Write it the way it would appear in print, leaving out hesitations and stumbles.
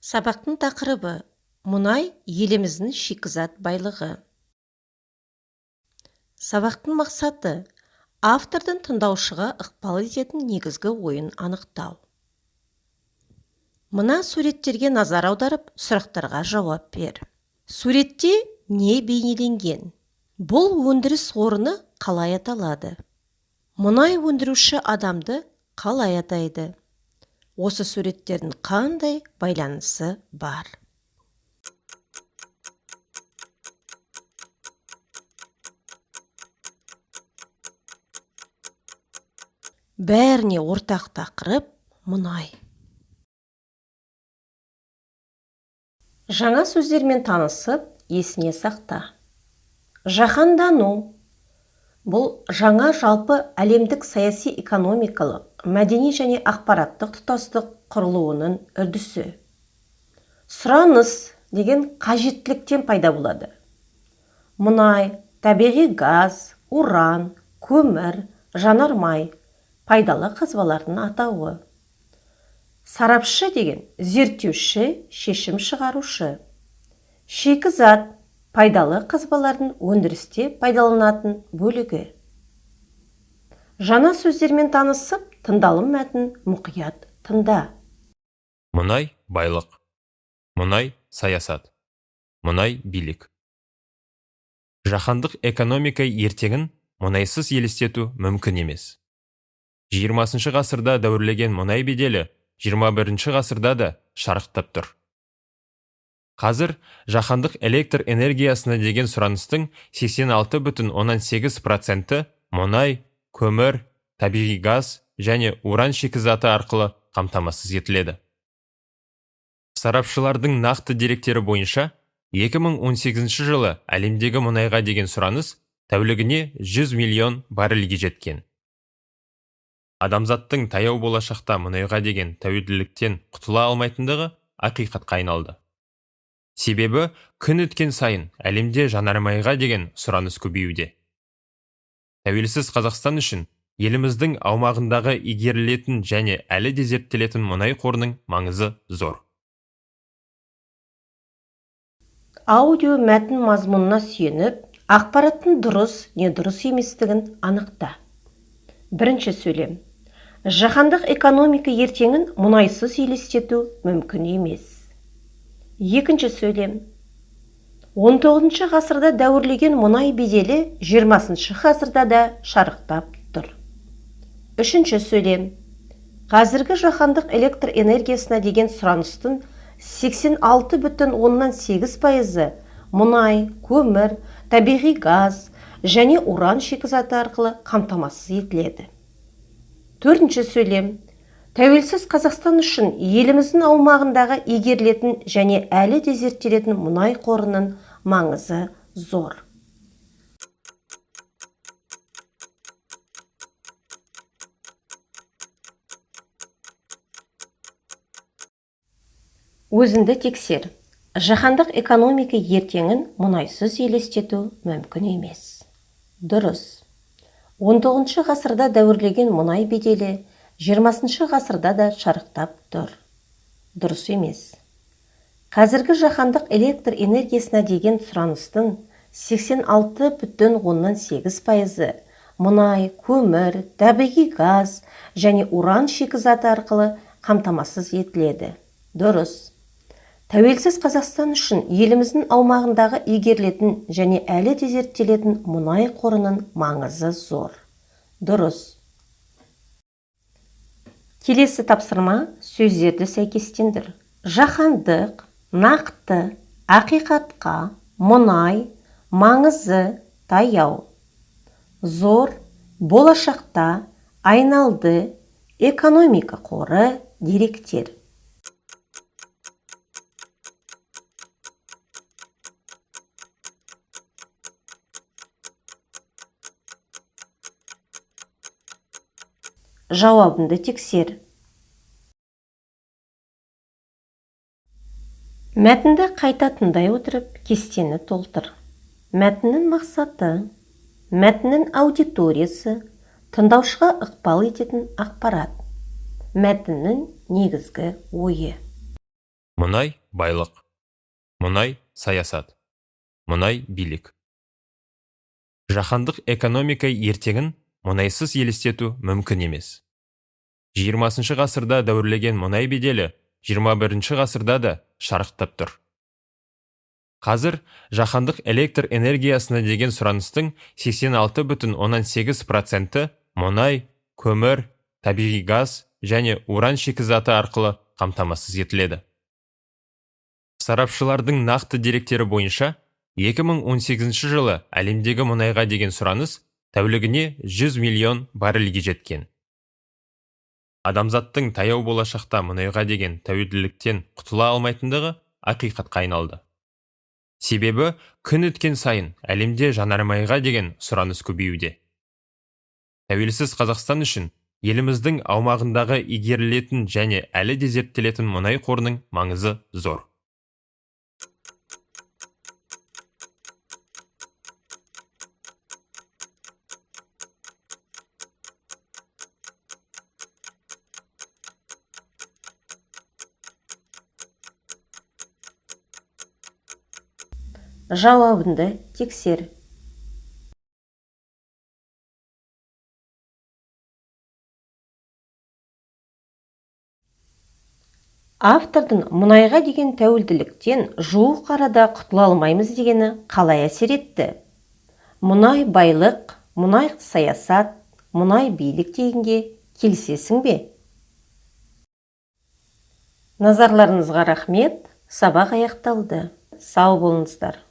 Сабақтың тақырыбы: мұнай — еліміздің шикізат байлығы. Сабақтың мақсаты: автордың тыңдаушыға ықпал ететін негізгі ойын анықтау. Мына суреттерге назар аударып, сұрақтарға жауап бер. Суретте не бейнеленген? Бұл өндіріс орны қалай аталады? Мұнай өндіруші адамды қалай атайды? Осы суреттердің қандай байланысы бар? Бәріне ортақ тақырып — мұнай. Жаңа сөздермен танысып, есіне сақта. Жаһандану — бұл жаңа жалпы әлемдік саяси, экономикалық, мәдени және ақпараттық тұтастық құрылуының үрдісі. Сұраныс деген қажеттіліктен пайда болады. Мұнай, табиғи газ, уран, көмір, жанармай — пайдалы қазбалардың атауы. Сарапшы деген — зерттеуші, шешім шығарушы. Шикізат — пайдалы қазбалардың өндірісте пайдаланатын бөлігі. Жаңа сөздермен танысып, тыңдалым мәтінін мұқият тыңда. Мұнай — байлық, мұнай — саясат, мұнай — билік. Жаһандық экономика ертеңін мұнайсыз елестету мүмкін емес. 20 ғасырда дәуірлеген мұнай беделі 21 ғасырда да шарықтап тұр. Қазір жаһандық электр энергиясына деген сұраныстың 86,8%-і мұнай, көмір, табиғи газ және уран шикізаты арқылы қамтамасыз етіледі. Сарапшылардың нақты деректері бойынша, 2018 жылы әлемдегі мұнайға деген сұраныс тәулігіне 100 миллион баррельге жеткен. Адамзаттың таяу болашақта мұнайға деген тәуелділіктен құтыла алмайтындығы ақиқатқа айналды. Себебі күн өткен сайын әлемде жанармайға деген сұраныс көбеюде. Тәуелсіз Қазақстан үшін еліміздің аумағындағы игерілетін және әлі де зерттелетін мұнай қорының маңызы зор. Аудио мәтін мазмұнына сүйеніп, ақпараттың дұрыс не дұрыс еместігін анықта. Бірінші сөйлем: жаһандық экономика ертеңін мұнайсыз елестету мүмкін емес. Екінші сөйлем: 19 ғасырда дәуірлеген мұнай беделі 20 ғасырда да шарықтап тұр. Үшінші сөйлем: қазіргі жаһандық электр энергиясына деген сұраныстың 86,8%-ы мұнай, көмір, табиғи газ және уран шикізаты арқылы қамтамасыз етіледі. Төртінші сөйлем: тәуелсіз Қазақстан үшін еліміздің аумағындағы игерілетін және әлі де зерттелетін мұнай қорының маңызы зор. Өзіңді тексер. Жаһандық экономика ертеңін мұнайсыз елестету мүмкін емес. Дұрыс. 19 ғасырда дәуірлеген мұнай беделі 20 ғасырда да шарықтап тұр. Дұрыс емес. Қазіргі жаһандық электр энергиясына деген сұраныстың 86,8%-ы мұнай, көмір, табиғи газ және уран шикізаты арқылы қамтамасыз етіледі. Дұрыс. Тәуелсіз Қазақстан үшін еліміздің аумағындағы игерілетін және әлі де зерттелетін мұнай қорының маңызы зор. Дұрыс. Келесі тапсырма: сөздерді сәйкестендір. Жаһандық, нақты, ақиқатқа, мұнай, маңызы, таяу, зор, болашақта, айналды, экономика қоры, деректер. Жауабыңды тексер. Мәтінді қайта тыңдай отырып, кестені толтыр. Мәтіннің мақсаты, мәтіннің аудиториясы, тыңдаушыға ықпал ететін ақпарат, мәтіннің негізгі ойы. Мұнай байлық, мұнай саясат, мұнай билік. Жаһандық экономика ертеңін мұнайсыз елестету мүмкін емес. 20 ғасырда дәуірлеген мұнай беделі 21 ғасырда да шарықтап тұр. Қазір жаһандық электр энергиясына деген сұраныстың 86,8% мұнай, көмір, табиғи газ және уран шикізаты арқылы қамтамасыз етіледі. Сарапшылардың нақты деректері бойынша, 2018 жылы әлемдегі мұнайға деген сұраныс тәулігіне 100 миллион баррельге жеткен. Адамзаттың таяу болашақта мұнайға деген тәуелділіктен құтыла алмайтындығы ақиқатқа айналды. Себебі күн өткен сайын әлемде жанармайға деген сұраныс көбеюде. Тәуелсіз Қазақстан үшін еліміздің аумағындағы игерілетін және әлі де зерттелетін мұнай қорының маңызы зор. Жауабыңды тексер. Автордың мұнайға деген тәуелділіктен жуық арада құтыла алмаймыз дегені қалай әсер етті? Мұнай байлық, мұнай саясат, мұнай билік дегенге келісесің бе? Назарларыңызға рахмет. Сабақ аяқталды. Сау болыңыздар.